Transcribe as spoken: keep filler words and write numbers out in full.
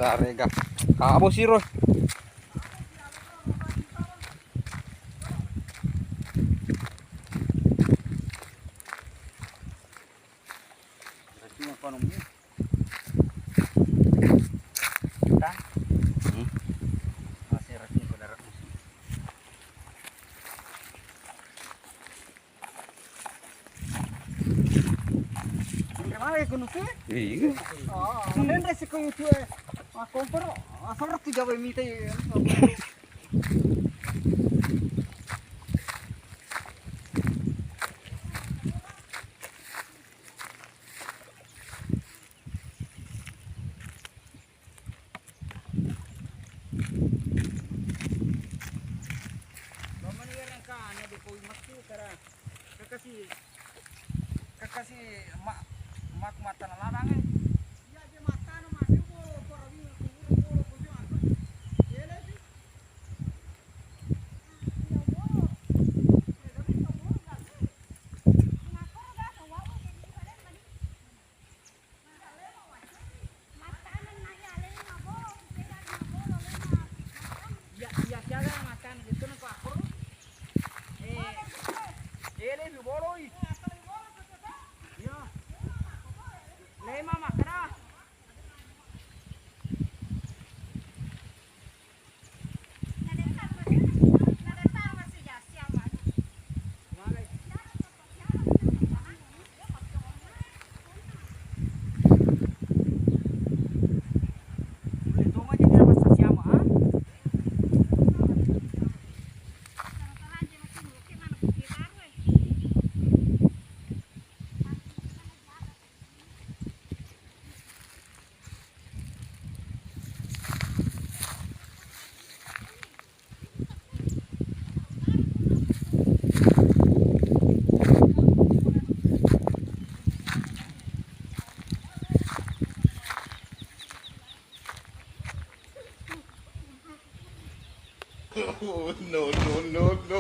Tarega. Kabo siro. Racing apa nemu? Tang? Hmm? Masih racing pada racing. Mangke male kunusu? Iya. Oh, menre siko itu, eh. Mas kompor, asal tu jawa mite. Mamani wereng kana de koi matu kara. Kakasi, kakasi ma, mak mata na ladang, eh. Iya, je mata na masih bolo, para winga kubur bolo, kubur apa? Iya, lagi. Iya, bolo. Iya, tapi nggak bolo, nggak sih. Kenapa udah kewau, jadi kalian tadi? Iya, iya, siaga makan gitu, nang kuakur. Eh, eh, lebih boloi. Iya. Lema makan ah. Oh, no, no, no, no.